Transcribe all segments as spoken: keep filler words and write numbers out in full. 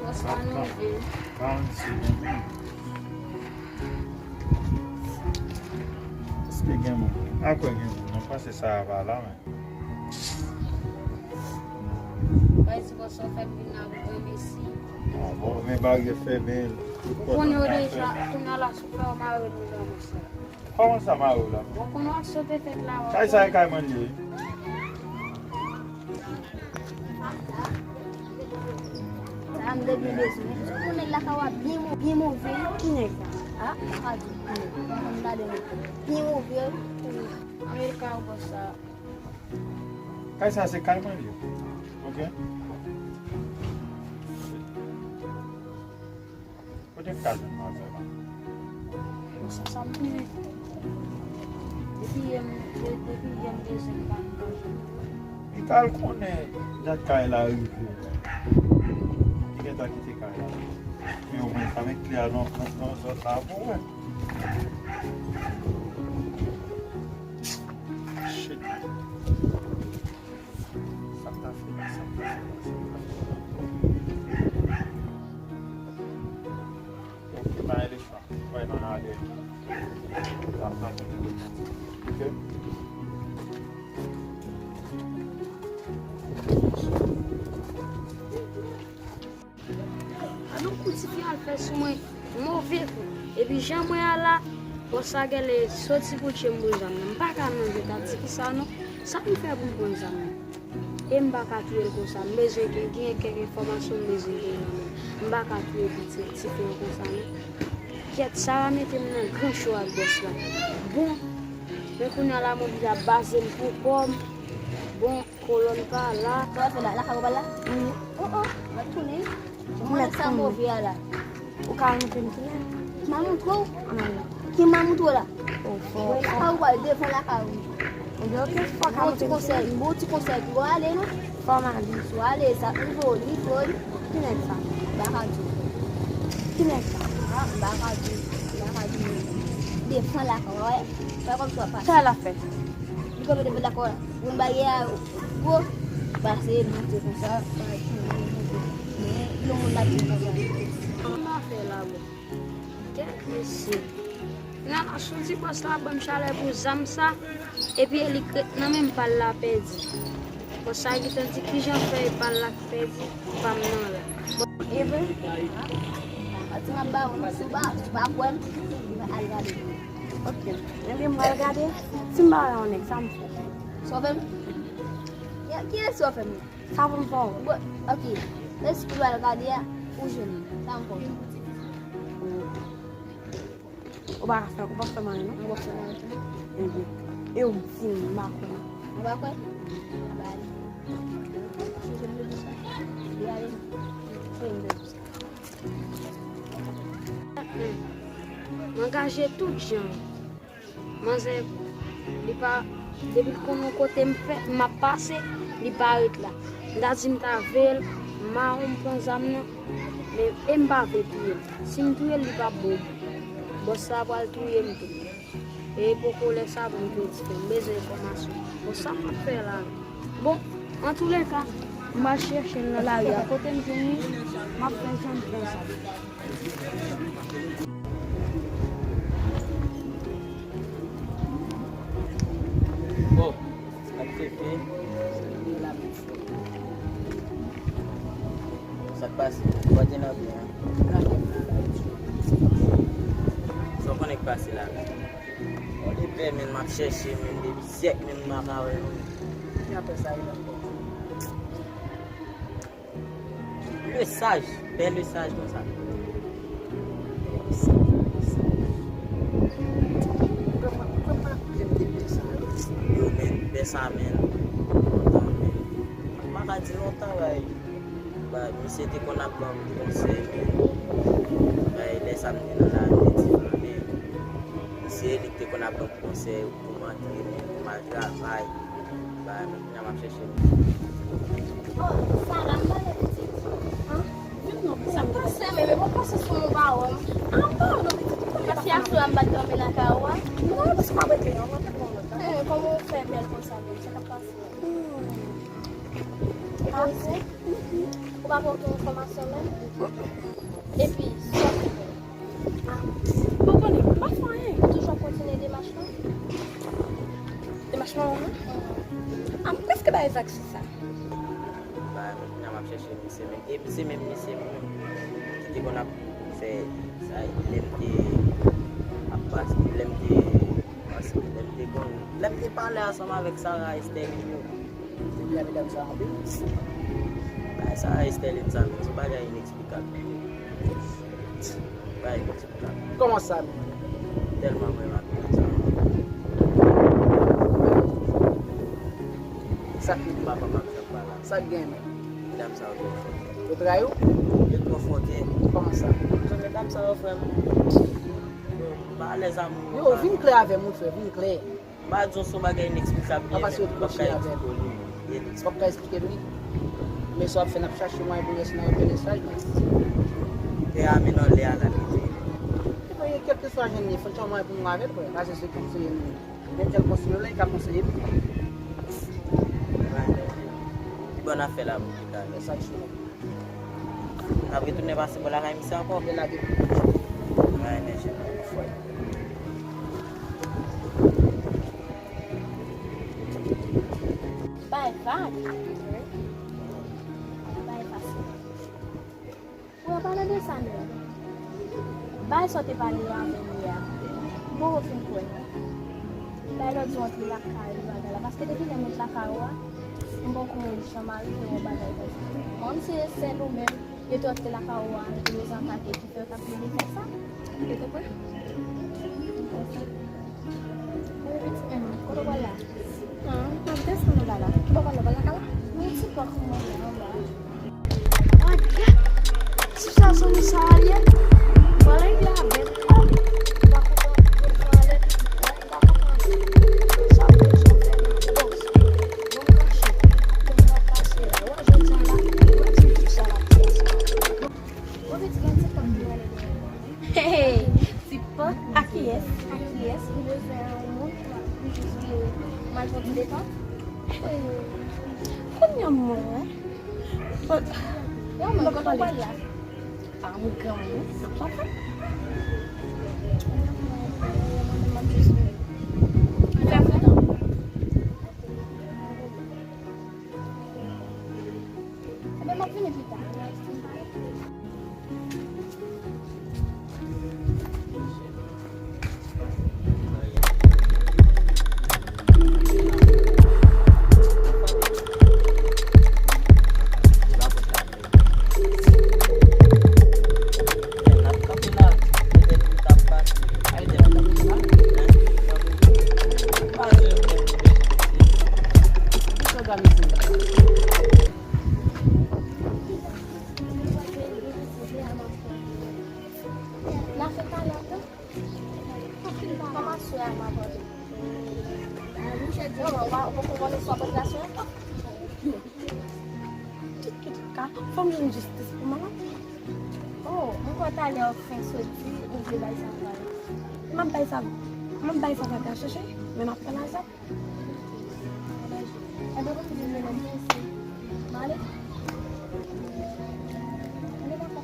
Bòs pa nou vle. Ba yon segonn. Èske gen moun? Akwè gen moun. Mwen panse sa a pa la, men. Bay ti bòs sa fè m vin la pou mwen, mesi. Ah, bon, men baryè fèmen. Ou konnen yo deja, kounye a la, si w fè yo mare nou la, monchè. Kòman sa mare w la? Ou konnen w ap sote tèt la, w ap... Kay sa e kay mwen li ye. Sa a m depi bezwen. Ou konnen lakay w ap byen mo-, byen move. Ki nèg sa? Ah, m pa ka di ki nèg. Mwen menm m gade mwen. Byen move. Amerika ou bòs sa. Kay sa se kay mwen li ye. Ok. Kote m ka jwenn manzè la? Sa, sa m pi depi yè m, de-, depi yè m bezwen m pa, m pa jwenn. Li ka al konnen dat kay la rive. Li gentan kite kay la. Men omwen sa met kle a nan, nan, nan zòn la pou wè. Shit. Sa k ta fè la, sa k ta fè la, sa k ta fè la. Ok, pa gen lechwa. Wè, nan ale. Sa, sa, ok. Alò kou tifi al fè sou mwen, move kou. Epi jan mwen a la, bòs sa genlè soti pou tye m pou zam nan. M pa ka manje ta tifi sa non. Sa m fè pou m pran zam nan? E m pa ka touye l konsa. M bezwen gen, gen kèk enfòmasyon m bezwen gen nan men. M pa ka touye ti, tifi an konsa non. Kèt, sa va mete m nan gran cho ak bòs la. Bon, men kounye a la m oblije ap baze m pou kò m. Bon, Kolòn pa la. Sa w ap fè la? Lakay ou pa la? Wi. Oh, oh, m ap tounen. Mwen sa move a la. Ou ka montre m kilè? M a montre w. Ann ale. Ki m a montre w la? Oh, fò. Lakay ou pa devan lakay ou. Ebyen, ok, fò ka montre m kilè. Bon ti konsèy, bon ti konsèy pou w ale non. Fò m ale. Si w ale, sa pou voli, voli. Ki nèg sa? M pa ka di w. Ki nèg sa? Ah, m pa ka di w. M pa ka di w. Devan lakay ou, wè. Fè kòmsi w ap pase. Sa l ap fè? Li kanpe devan lakay ou la. Moun baryè a gwo, pase monte konsa, pa tounen monte. Men yon moun la tounen konsa. Kòman w fè la, bon? Kèt mesye. Nan la sou di bòs la ban m chalè pou zam sa, epi elik ret nan men m pa l la pèdi. Bòs sa gentan di kijan fè e pa l la ki pèdi, pa m nan la. Bon, e vre? Pati m ap ba ou, si w pa, si w pa kwè m, al gade. Ok. Ebyen, m pral gade. Si m pa wè yon nèg, sa m fè? Sove m? Ki, kiyès sove m? Sa pou m fè w? Bon, ok. Èske w al gade a, ou jwenn li? Sa m fè w? Ou pa ka fè, ou pa fè m anyen, non? Ou pa fè m anyen, non? Ebyen, e w di m, m pa kwè. Ou pa kwè? A ba li. Ou jwenn li konsa. Li ale. Fè m de konsa. M angaje tout jan. Manzè, li pa, depi l konnen kote m fè, m ap pase, li pa ret la. M ta di m ta veye l, m mawon m pran zam nan, men e m pa vle touye l. Si m touye l, li p ap bon. Bòs la pral touye m tou. E poko lè sa pou m touye tifi a. M bezwen enfòmasyon. Bon, sa m ap fè la? Bon, antouleka, m al chèche l nan lari a. Kote m jwenn li, m ap fè jan m fè sa. Bon, sa k te fè? Sa k pase? Ou pa gen nan byen? Sa w konnen k pase la? Bon, li pè, men m ap chèche, men depi syèk, men m pa ka wè, non. Ki apèl sa ye la? Lesaj, bèl lesaj konsa. Yo, men, bèl sa, men. Lontan, men. M pa ka di lontan, bay. Bay, misye te konn ap ban m konsèy, men. Bay, lè sa m te nan lari, m te di, men. Misye, li te konn ap ban m konsèy. Pou m antre, men pou m al travay. Ba, men kounye a m ap chèche. Oh, Sara, m pale pitit. An? Vin non, sa m te pase, men, men bon, pase sou yon pawòl. An, pawòl non, pitit. Paske aswè a m pa t dòmi lakay ou a. Non, paske m ap rete, an, mwen te pran lòt la. Eh, kòman w fè bèl konsa, menm? Sa k ap pase? Hmm. Ou pa pran okenn enfòmasyon menm? Epi, sa w fè? Ah, ou konnen, m pa fè anyen. Ou toujou ap kontinye demach lan? Demach mawon an? Ah, m prèske bay vag sou sa. Ba, kounye a m ap chèche misye menm. E se menm misye menm ki te konn ap fè sa, lè m te ap pase, lè m te pase, lè m te konn, lè m te pale ansanm avèk Sara Estèlin yo. Depi a medam sa anpil. Bagay Sara Estèlin sa menm, se bagay ineksplikab. Bagay ineksplikab. Kòman sa menm? Tèlman mwen renmen sa. Sa k rive? Papa m ap janm pale. Sa k gen menm? Medam sa yo twò fòkè. Yo trayi w? Yo twò fòkè. Kòman sa? Medam sa yo, frè m, yo pa alèz ak mwen. Yo, vin klè avè m, wi, frè, vin klè. M pa di w se yon bagay ineksplikab, li menm, m p ap ka eksplike w li. Li ineksplikab. W ap ka eksplike m li? Men sa w ap fè, n ap chache mwayen pou n resi nan yon bèl estaj, men. Tè a men nan lè a l ap rete. Epi, kèlkeswa jan l ye, fò n chèche mwayen pou nou avè l, frè. Pa jis konseye nou. Menm jan l konseye w la, li ka konseye m. Pi bon n ap fè la pou pita. Sa k sou. N ap retounen pase bò lakay misye ankò. Lè lage. Mwen renmen jan l fè. Bay vag. Bay fasil. Ou pa pale de sa menm. Bay sa w te pale yo avè m yè a. M poko fin kwè non. Bay lòt di w antre lakay ou bagay la. Paske depi lè m ret lakay ou a, m poko wè Jean-Marie fè yon bagay konsa. Bon, m se sèl ou menm, yo te antre lakay ou a, yo te bezwen atake ki fè yo t ap vini fè sa. Yo te kwè? Kote w pral la? Ah, m ap desann anba la. Ki bò w pral la? W pral lakay la? Yon ti pòt mwen anba. Ah, gad! Ti sa zanmi sa a ye? Pral regle avè m. M pa kontan pou l pale. M pa kontan. Sa w bezwen fè nan bòs. Bon, m kache. Bon, m ap pase la. Wè jodi a la, m ap di m tout sa l ap di a sa. Bon, pitit, gen ti pòt mwen ale. Hey, ti pòt a kiyès? A kiyès? Ou bezwen yon moun pou jis vin mal fè ti detan? Hey, kounye a m wè. Yon moun kote w pral la? A, m granmoun, sa pa fè. Fè m tan. Ebyen, m ap vini pita. N a fè talè tou. Kòman sou a m ap antre? Yo, ou pa, ou poko konnen sou a pòt la sou a? Tout, tout ka. Fò m jwenn jistis pou manman. Oh, m kwè talè w fen soti, ou vle bay sa vag. M ap bay sa, m ap bay sa vag la chèche, men m ap pran azak. Ebyen, pou m di nou menm isi. M ale. Ann dakò.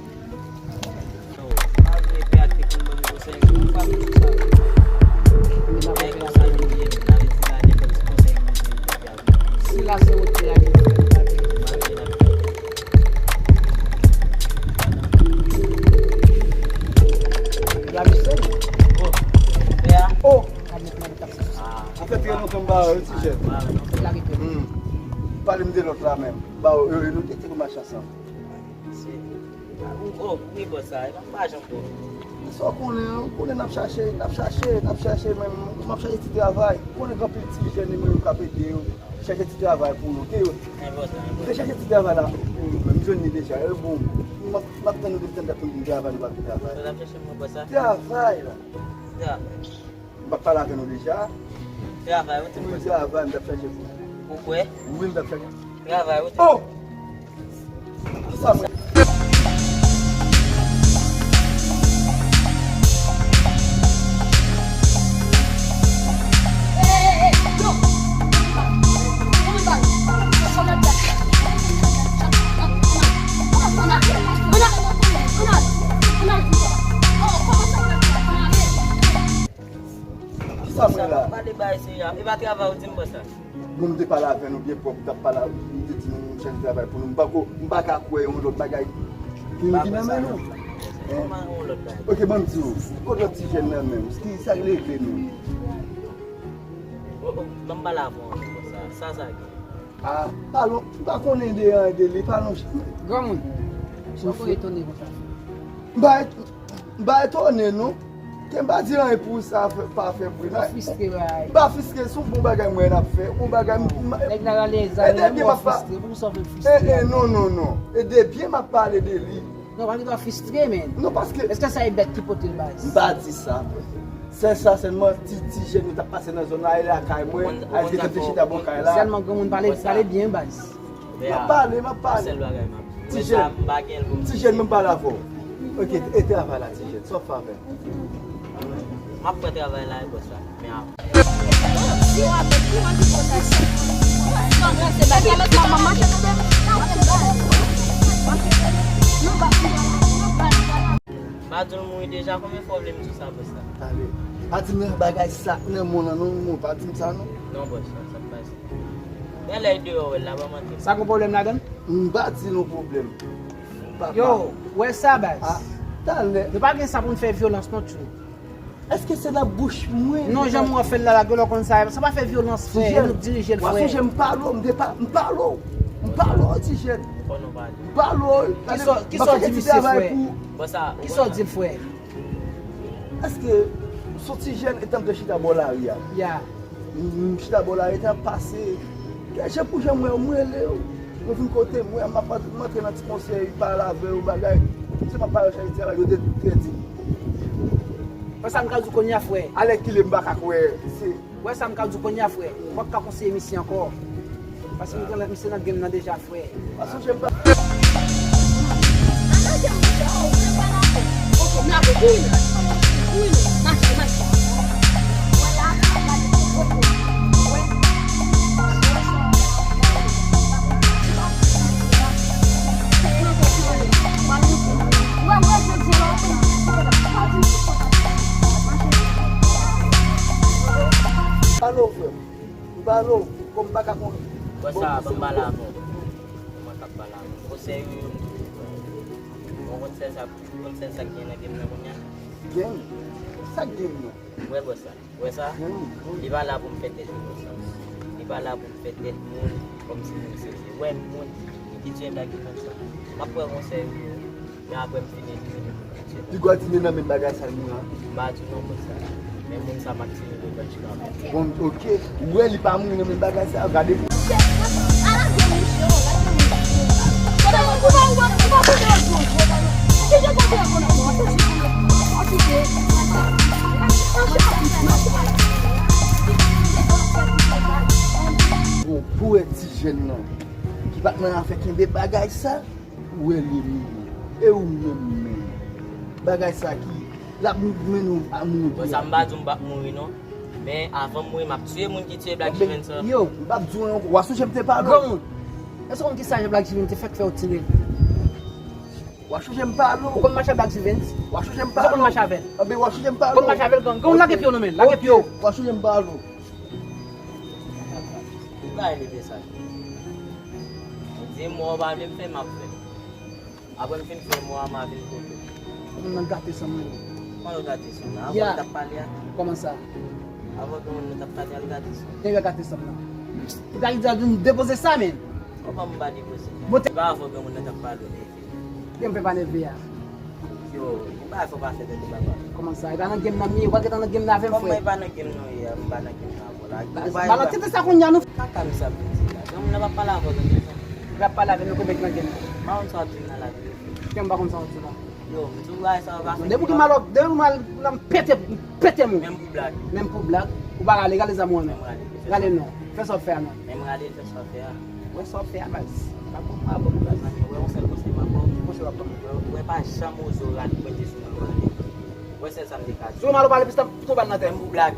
Si la se wote a gen la misye. Oh, oh, gad nèg nan li t ap soti. Sa fè trè lontan m pa wè yo, ti jèn. Lage pye. Hmm. Pale m de lòt la menm. Ba yo, yo, yo, nou te, te konn mache ansanm. Se, oh, wi, bòs la, e pa, m pa janm kwè. Sa w konnen, ou konnen n ap chache, n ap chache, n ap chache, men m ap chache ti travay. Ou konnen gen anpil ti jèn, men yo k ap ede yo. Chèche ti travay pou nou, ke yo. Enpòtan, enpòtan. Te chèche ti travay la pou nou, men m jwenn li deja. E bon, m ap, m ap tann nou depi tann dat pou nou travay, nou pa vin travay. Ou t ap chèche mwen pou sa? Travay la. Travay. M pa t pale avè nou deja? Travay, ou te. Wi, travay, m t ap chache pou ou. Ou kwè? Wi, m t ap chache. Travay, ou te. Oh! Ki sa mwen? E pa travay ou di m bòs la. Bon, m te pale avè nou byen pwòp, m t ap pale, m te di nou nou chèche travay pou nou. M pako, m pa ka kwè yon lòt bagay ki vin nan men nou. Kòman yon lòt bagay? Ok, ban m di w, yon lòt ti jèn nan menm, ki sa k leve nou? Ban m pale avè w ankò sa, sa sa gen? Ah, pale, m pa konnen de anyen de li, pale yon jan. Granmoun, sa w etone konsa? M pa M pa etone non. Ke m pa di anyen pou sa fè, pa fè bri. Ou pa fristre, bay. M pa fristre, se yon bon bagay mwen n ap fè. Yon bagay m, m, Nèg la rale e zam, e debyen m ap pa fristre. Pou sa w fè fristre? E, e, non, non, non. E debyen m ap pale de li. Non, pa gen dwa fristre, men. Non, paske. Èske sa e bèt ki pote l, baz? M pa di sa. Se sa sèlman ti, ti jèn yo t ap pase nan zòn la, e lakay mwen, al te tande chita bò kay la. Sèlman granmoun pale, pale byen, baz. M ap pale, m ap pale. Ti jèn, ti jèn, m pale avè w. Ok, e travay la, ti jèn, sa w ap fè avè l? M ap pran travay la, e bòs la. Men a. M pa di w l mouri deja, konbyen fwa w vle m di w sa, bòs la? Tande, pa di m nan bagay sa k nan men w lan non, non, pa di m sa non. Non, bòs la, sa k pase? Genlè e deyò w wè l la, pa manti. Sa gon pwoblèm ladan l? M pa di l yon pwoblèm. Papa. Yo, w wè sa, baz? Ah, talè. Nou pa gen sa pou n fè vyolans non, tjou. Èske se nan bouch mwen? Non, jan m wè w fè l la, la, genlè w konn sa, sa pa fè vyolans, frè, e nou k dirije l, frè. Wa sonje m pale w, m te pa, m pale w. M pale w, ti jèn. M pale w. Kisa, kisa w di misye, frè? Kisa w di l, frè? Èske se yon ti jèn etan m te chita bò lari a? Ya. M, m chita bò lari, te ap pase. Kè jan pou jan m wè yo, m rele yo. Yo vin kote m, wè m ap, m antre nan ti konsèy, pale avè yo, bagay. Se m ap pale chè travay, yo te, te di. Wè sa m ka di w kounye a, frè. Alèkile m pa ka kwè. Se Wè sa m ka di w kounye a, frè. M p ap ka konseye misye ankò. Paske m konnen misye nan game nan deja, frè. Pa sonje m pa. Alo, frè m. M pale w, kòm m pa ka konnen. Bon, sa, ban m pale avè w. Kòman k ap pale avè w? Konsèy ou yo m toujou pran. Bon, konn sèl sa, konn sèl sa k gen nan game nan kounye a? Game? Sa k game nan? Wè bòs la. Wè sa? Li pa la pou m fè tèt li konsa. Li pa la pou m fè tèt moun kòmsi moun serye. Wè moun ki tiye Black Event sa. M ap pran konsèy ou yo. Men apre m fini elimine pou konsèy. Piga w di men nan men bagay sa l mouri an. M pa di w non bòs la. Men moun sa m ap tire revanj kanmenm. Bon, ok. Ou wè li pa mouri nan men bagay sa, gade. Bon, pou wè ti jèn nan ki pa t nan afè kenbe bagay sa. Ou wè li mouri. E ou menm menm. Bagay sa ki l ap mennen w a mouri. Bon, sa m pa di w m p ap mouri non. Men avan m mouri, m ap tiye moun ki tiye Black Event sa. Yo, m p ap di w anyen ankò. W a sonje m te pale w. Granmoun, èske w konn kisa Black Event te fèk fè w tire l? W a sonje m pale w. Ou konn mache ak Black Event? W a sonje m pale w. Ou konn mache avè l? Anben, w a sonje m pale w. Konn mache avè l, gang. Gang, lage pye w nan men l. Lage pye w. W a sonje m pale w. Ki bagay li te sa? Ou di m wè w pa vle m fè, m ap fè. Apre m fin fè mò a, m a vin kote w. Moun nan gate san mwen. Kòman yo gate san nan? Avan nou t ap pale a? Kòman sa? Avan gen moun nou t ap pale a, l gate san. Nèg yo gate san nan. Ou ta di a, nou depoze sa, men. Kòman m pa depoze? Bon, te- Se pa avan gen moun nou t ap pale, men. Ke m fè pa nève a. Yo, gen bagay fò pa fè tande papa. Kòman sa? E pa nan game nan m ye, ou pa gentan nan game nan avè m, frè. Kòman e pa nan game nou ye a? M pa nan game nan avè w la. Ba-, ba-, balan tete sa kounye a, nou. Kaka misye ap vin di la. Gen moun nan pa pale avè w, tande sa. Li pa pale avè nou, konbyen k nan game nan. M pa konn sa w ap di m nan lavi. Ke m pa konn sa w ap di la. Yo, m di w bagay sa yo pa fè. Depi w gen malòk, depi w mal, la m pete, m pete mou. Menm pou blag. Menm pou blag. Ou pa rale, gade zam ou an non. Menm rale. Rale non. Fè sa w ap fè a non. Menm rale, fè sa w ap fè a. Wè sa w ap fè a, baz. Pa konn pa bon, baz. Wè yon sèl konsèy m ap ba w. Ki konsèy w ap ban mwen? Wè pa janm oze w rale pwente sou mwen pou rale. Wè sèl sa m te ka di. Si w mal ou pale plis, tanpri tonbe nan tèt. Menm pou blag.